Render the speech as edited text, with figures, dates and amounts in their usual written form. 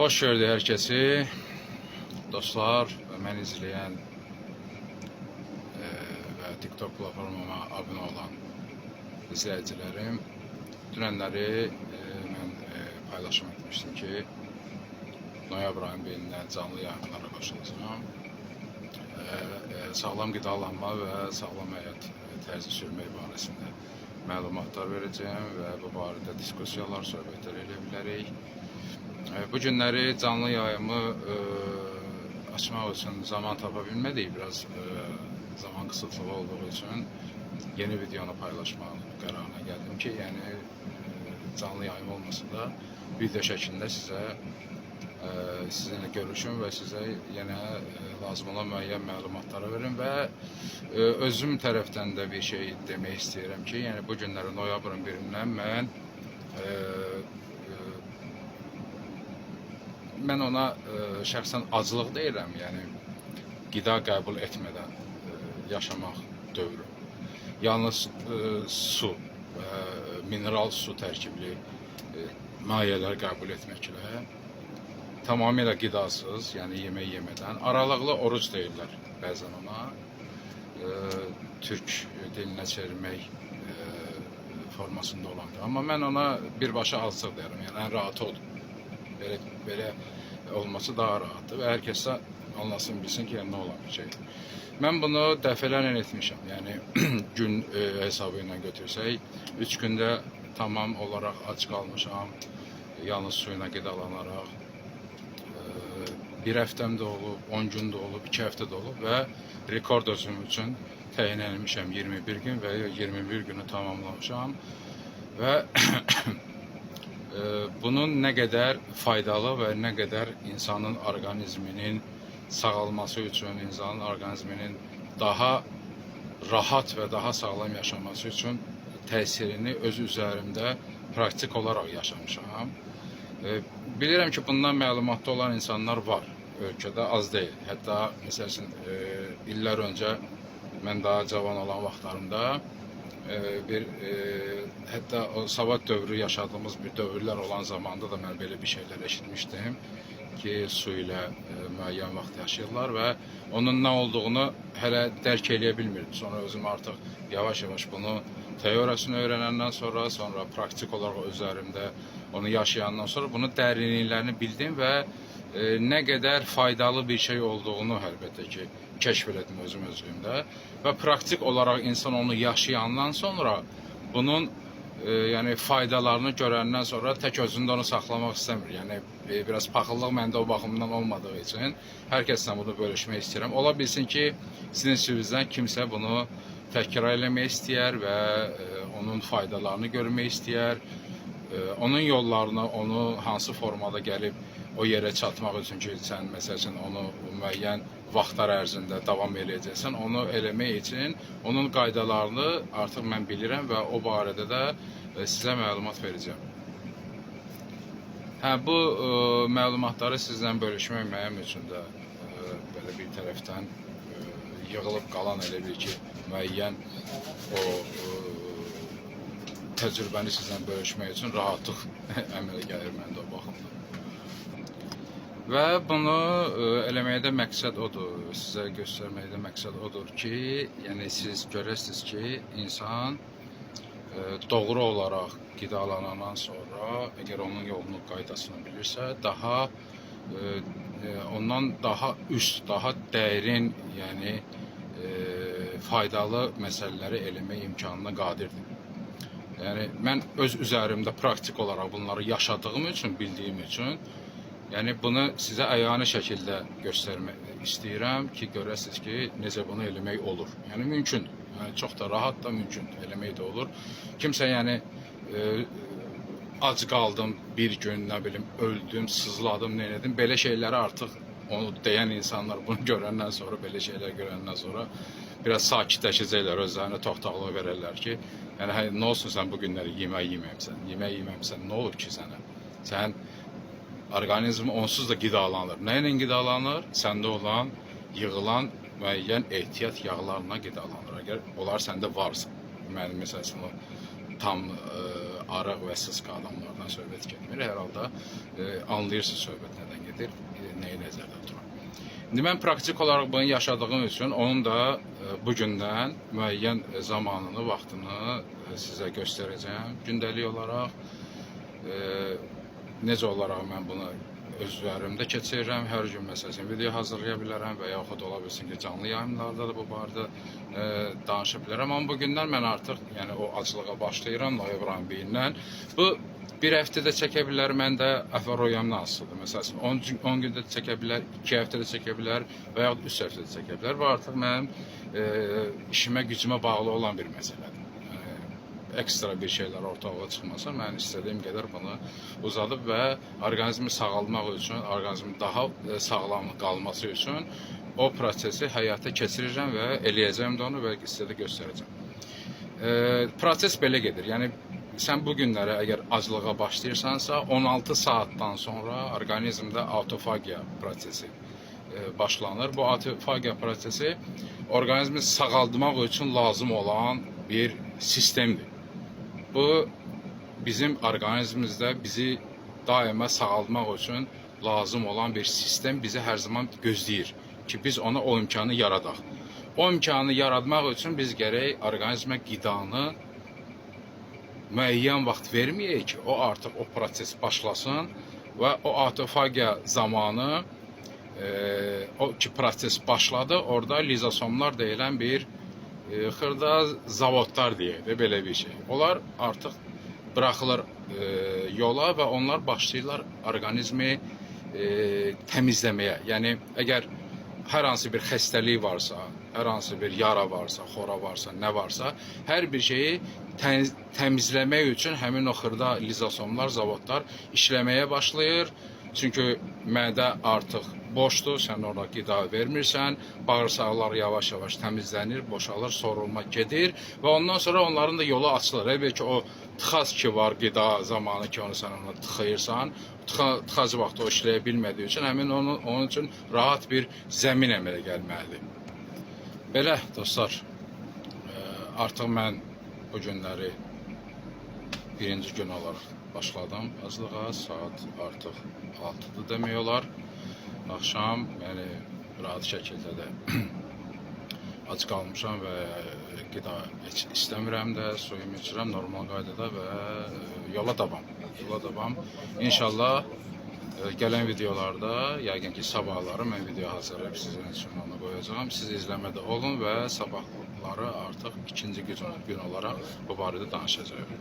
Xoş gördük hər kəsi. Dostlar və məni izləyən və TikTok platformama abunə olan izləyicilərim. Dünənləri mən paylaşım etmişdim ki, noyabr ayının birindən canlı yayımlara qoşulacağam. Sağlam qidalanma və sağlam həyat tərzi sürmək barəsində məlumatlar verəcəyəm və bu barədə diskussiyalar, söhbətlər eləyə bilərik. Bu günləri canlı yayımı açmaq üçün zaman tapa bilmədik. Biraz zaman qısıtlığı olduğu üçün yeni videonu paylaşmaq qərarına gəldim ki, yəni canlı yayım olmasa da video şəklində sizə sizinlə görüşüm və sizə yenə lazım olan müəyyən məlumatları verim və özüm tərəfdən də bir şey demək istəyirəm ki, yəni bu günləri noyabrın birindən mən e, e, mən ona şəxsən aclıq deyirəm, yəni qida qəbul etmədən yaşamaq dövrü. Yalnız su və mineral su tərkibli mayələr qəbul etməklə tamamilə qidasız, yəni yemək yemədən, aralıqlı oruc deyirlər bəzən ona. Türk dilinə çevirmək formasında olan. Amma mən ona birbaşa aclıq deyirəm. Yəni ən rahatı odur. Belə olması daha rahatdır və hər kəs də anlasın, bilsin ki, yəni nə olan bir şeydir. Mən bunu dəfələrlə etmişəm. Yəni gün hesabı ilə götürsək, 3 gündə tamam olaraq ac qalmışam. Yalnız suyla qidalanaraq. Bir həftəm də olub, 10 gün də olub, 2 həftə də olub və rekord özüm üçün təyin etmişəm 21 gün və 21 günü tamamlamışam və bunun nə qədər faydalı və nə qədər insanın orqanizminin sağalması üçün, insanın orqanizminin daha rahat və daha sağlam yaşaması üçün təsirini öz üzərimdə praktik olaraq yaşamışam. Bilirəm ki, bundan məlumatlı olan insanlar var ölkədə, az deyil. Hətta məsəl üçün illər öncə mən daha cavan olan vaxtlarımda bir hətta o Sovet dövrü yaşadığımız bir dövrlər olan zamanda da mən belə bir şeylər eşitmişdim ki, su ilə müəyyən vaxt yaşayırlar və onun nə olduğunu hələ dərk eləyə bilmirdim. Sonra özüm artıq yavaş-yavaş bunu teoriyasını öyrənəndən sonra, sonra praktik olaraq üzərimdə onu yaşayandan sonra bunun dərinliklərini bildim və nə qədər faydalı bir şey olduğunu əlbəttə ki, kəşf elədim özüm özlüyümdə və praktik olaraq insan onu yaşayandan sonra bunun yəni faydalarını görəndən sonra tək özündə onu saxlamaq istəmir. Yəni biraz paxıllıq məndə o baxımdan olmadığı üçün hər kəslə bunu bölüşmək istəyirəm. Ola bilsin ki, sizin içinizdən kimsə bunu təkrar eləmək istəyər və onun faydalarını görmək istəyər. Onun yollarını, onu hansı formada gəlib o yerə çatmaq üçün ki, sən məsəl üçün onu müəyyən vaxtlar ərzində davam eləyəcəksən, onu eləmək üçün onun qaydalarını artıq mən bilirəm və o barədə də sizə məlumat verəcəm. Hə, bu məlumatları sizlə bölüşmək mənim üçün də belə bir tərəfdən yığılıb qalan elə bir ki, müəyyən o təcrübəni sizlə bölüşmək üçün rahatlıq əmələ gəlir məndə o baxımdan. Və bunu eləməkdə məqsəd odur, sizə göstərməkdə məqsəd odur ki, yəni siz görəsiniz ki, insan doğru olaraq qidalanandan sonra, əgər onun yolunu, qaydasını bilirsə, daha ondan daha üst, daha dərin, yəni faydalı məsələləri eləmək imkanına qadirdir. Yəni mən öz üzərimdə praktik olaraq bunları yaşadığım üçün, bildiyim üçün, yəni bunu sizə əyani şəkildə göstərmək istəyirəm ki, görəsiniz ki, necə bunu eləmək olur. Yəni mümkündür. Yəni çox da rahat da mümkündür, eləmək də olur. Kimsə yəni ac qaldım bir gün, nə bilim, öldüm, sızladım, nə elədim. Belə şeyləri artıq onu deyən insanlar bunu görəndən sonra, belə şeylər görəndən sonra biraz sakitləşəcəklər, özlərinə toxtaqlıq verərlər ki, yəni hə, nə olsun sən bu günləri yemək yeməmisən, yemək yeməmisən, nə olub ki sənə? Sən orqanizm onsuz da qidalanır. Nə ilə qidalanır? Səndə olan, yığılan müəyyən ehtiyat yağlarla qidalanır. Əgər onlar səndə varsa, mənim məsəl üçün o tam arıq və sıska adamlardan söhbət getmir. Hər halda anlayırsınız söhbət nədən. gedir, nəyi nəzərdə tuturam. İndi mən praktik olaraq bunu yaşadığım üçün onun da bu gündən müəyyən zamanını, vaxtını sizə göstərəcəm gündəlik olaraq. Necə olaraq mən bunu öz üzərimdə keçirirəm. Hər gün məsəl video hazırlaya bilərəm və yaxud ola bilsin ki, canlı yayımlarda da bu barədə danışa bilərəm. Amma bu gündən mən artıq, yəni o aclığa başlayıram noyabr ayının birindən. Bu bir həftədə çəkə bilər, mən də əfəroyamdan asılıdır. Məsəl üçün 10, 10 gündə də çəkə bilər, 2 həftədə çəkə bilər və yaxud 3 həftədə çəkə bilər. Bu artıq mənim işimə, gücümə bağlı olan bir məsələdir. Yəni, ekstra bir şeylər ortalığa çıxmasa, mən istədiyim qədər bunu uzadıb və orqanizmi sağaltmaq üçün, orqanizmin daha sağlam qalması üçün o prosesi həyata keçirirəm və eləyəcəm də onu və sizə də göstərəcəm. Proses belə gedir. Yəni sən bu günlərə əgər aclığa başlayırsansa, 16 saatdan sonra orqanizmdə autofagiya prosesi başlanır. Bu autofagiya prosesi orqanizmi sağaltmaq üçün lazım olan bir sistemdir. Bu bizim orqanizmimizdə bizi daima sağaltmaq üçün lazım olan bir sistem bizi hər zaman gözləyir ki, biz ona o imkanı yaradaq. O imkanı yaratmaq üçün biz gərək orqanizmə qidanı müəyyən vaxt verməyək ki, o artıq o proses başlasın və o autofagiya zamanı o ki proses başladı, orada lizosomlar deyilən bir xırda zavodlar deyək də belə bir şey. Onlar artıq buraxılır yola və onlar başlayırlar orqanizmi təmizləməyə. Yəni əgər hər hansı bir xəstəlik varsa, hər hansı bir yara varsa, xora varsa, nə varsa, hər bir şeyi təmizləmək üçün həmin o xırda lizosomlar, zavodlar işləməyə başlayır. Çünki mədə artıq boşdur, sən ora qida vermirsən, bağırsaqlar yavaş-yavaş təmizlənir, boşalır, sorulma gedir və ondan sonra onların da yolu açılır. Elə bil ki, o tıxac ki var qida zamanı ki, onu sən ona tıxayırsan, tıxacı vaxtı o işləyə bilmədiyi üçün həmin onun üçün rahat bir zəmin əmələ gəlməlidir. Belə dostlar, artıq mən bu günləri birinci gün olaraq başladım aclığa. Saat artıq 6-dır demək olar. Axşam, yəni rahat şəkildə də ac qalmışam və qida heç istəmirəm də, suyumu içirəm normal qaydada və yola davam. Yola davam. İnşallah gələn videolarda, yəqin ki sabahları mən video hazırlayıb sizin üçün onu qoyacağam. Siz izləmədə olun və sabahları artıq ikinci gün olaraq bu barədə danışacağıq.